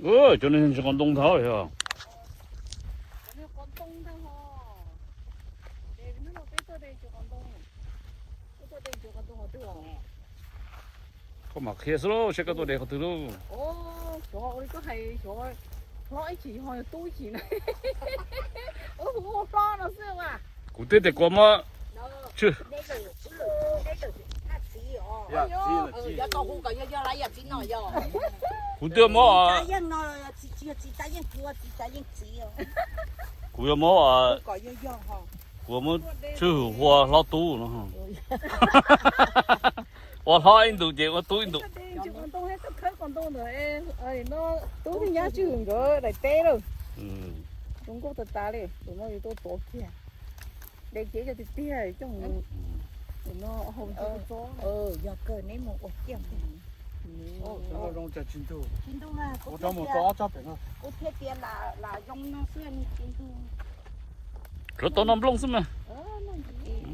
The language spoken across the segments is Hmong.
Cov no ntsis qos ntoo ntag yog. Koj mam qhia xwb lauj, seb koj tuaj de qhov twg lauj. Kuv twb tias kuv muab, kuv twb muab, kuv yuav muab, kuv yuav muab tswj hwm hua hlob tub no. Ua hlob ib ntus ces ua tub ib ntus. Tub thiab nyab tswj hwm nkawd daim teb lawm. Zoo nkauj tas tas li, tus no yus tuaj tov kiag. De cev cov tiag tiag coj mus, tus no hau ntsis tso. Yog kawg neb mus ua kiag. Tsis ntug, ua rau mus tso ob tsob pem no. Kuv thiaj tias lam zoo no xwb tsis ntug. Rov tau noj nplooj xwb mas.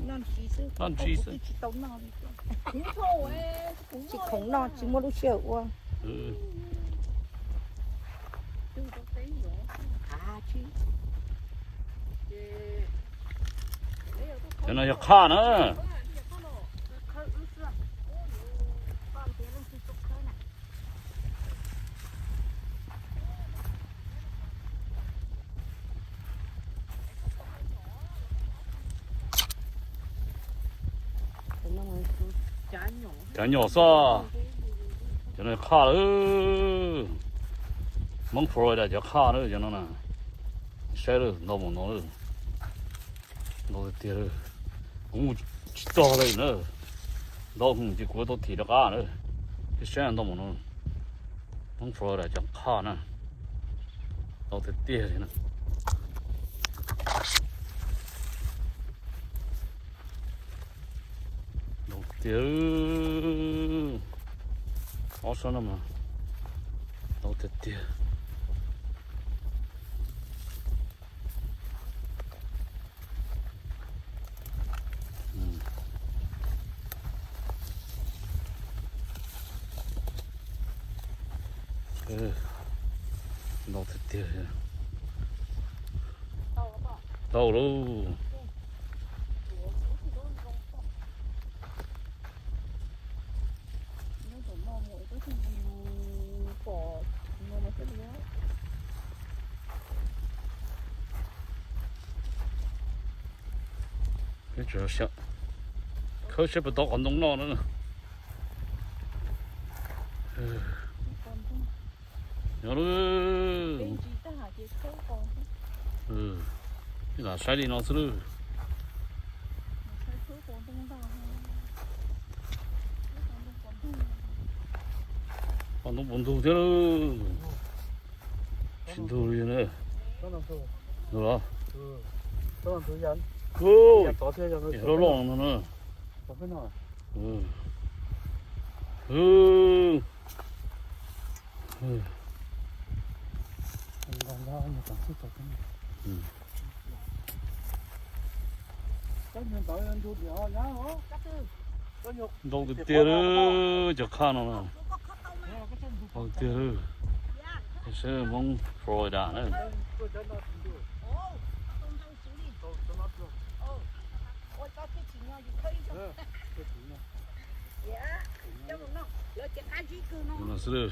Noj ntsis xwb, noj ntsis xwb. Tsis khoom noj, tsis muaj lub sij hawm ua. Cov no yog qhaj na. Cov nyom xwb. Cov no qhaj lawm. Hmoob Florida cov qhaj na cov no na. Saib lawm, ntau mus no lawm. Ntau tiag tiag lawm. Kuv mus tsis txog li na. Ntau hwv ces kuv tau thim rov qab na. Peb saib ntau mus no. Hmoob Florida cov qhaj na. Ntau tiag tiag li na. Ntau tiag, ob sab no mas ntau tiag tiag. Ntau tiag tiag. Ntau lauj. Khawb seb puas tau qos ntoo noj na. Nyob lawm. Lam saib li no xwb lawm. Qos ntoo puas ntug thiab lawm. Tsis ntug li na. Ntug los? Loj loj no na. Ntau tiag tiag cov qhaj no na. Ntau tiag, saib Hmoob Florida na. Xwb.